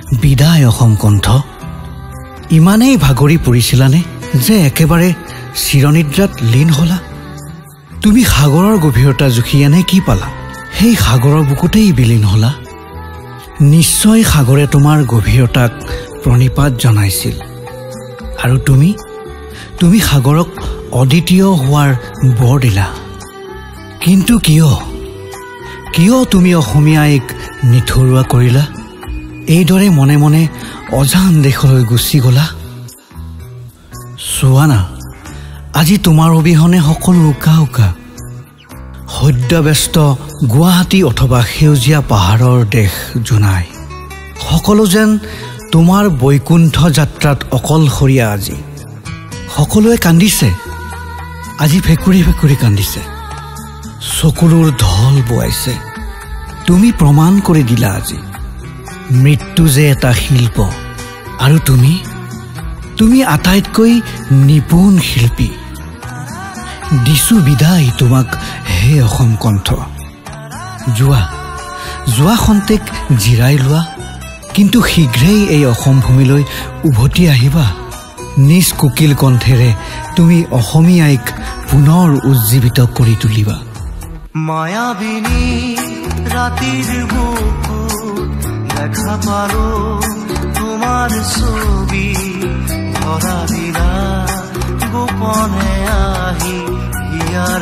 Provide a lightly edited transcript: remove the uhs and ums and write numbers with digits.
বিদায় অসম কণ্ঠ। ইমানেই ভাগৰি পৰিছিলানে যে একেবাৰে চিৰনিদ্ৰাত লীন হলা? তুমি সাগৰৰ গভীৰতা জুখি এনে কি পালা? সেই সাগৰৰ বুকুতেই বিলীন হলা। নিশ্চয় সাগৰে তোমাৰ গভীৰতাক প্ৰণিপাত জনাইছিল, আৰু তুমি তুমি সাগৰক অদ্বিতীয় হোৱাৰ বৰ দিলা। কিন্তু কিয়, কিয় তুমি অসমীয়াইক নিঠৰুৱা কৰিলা? এইদৰে মনে মনে অজান দেশলৈ গুচি গলা। চোৱা না, আজি তোমাৰ অবিহনে সকলো উকা উকা। সদ্যব্যস্ত গুৱাহাটী অথবা সেউজীয়া পাহাৰৰ দেশ জোনাই, সকলো যেন তোমাৰ বৈকুণ্ঠ যাত্ৰাত অকলশৰীয়া। আজি সকলোৱে কান্দিছে, আজি ফেকুৰি ফেকুৰি কান্দিছে, চকুলোৰ ঢল বোৱাইছে। তুমি প্ৰমাণ কৰি দিলা আজি মৃত্যু যে এটা শিল্প, আৰু তুমি তুমি আটাইতকৈ নিপুণ শিল্পী। দিছো বিদায় তোমাক হে অসম কণ্ঠ। যোৱা যোৱা, খন্তেক জিৰাই লোৱা, কিন্তু শীঘ্ৰেই এই অসম ভূমিলৈ উভতি আহিবা। নিজ কোকিল কণ্ঠেৰে তুমি অসমীয়াইক পুনৰ উজ্জীৱিত কৰি তুলিবা। মায়াবিনী ৰাতিৰ বুকুত দেখা পালো তোমাৰ ছবি, ধৰা দিলা গোপনে আহি হিয়াৰ।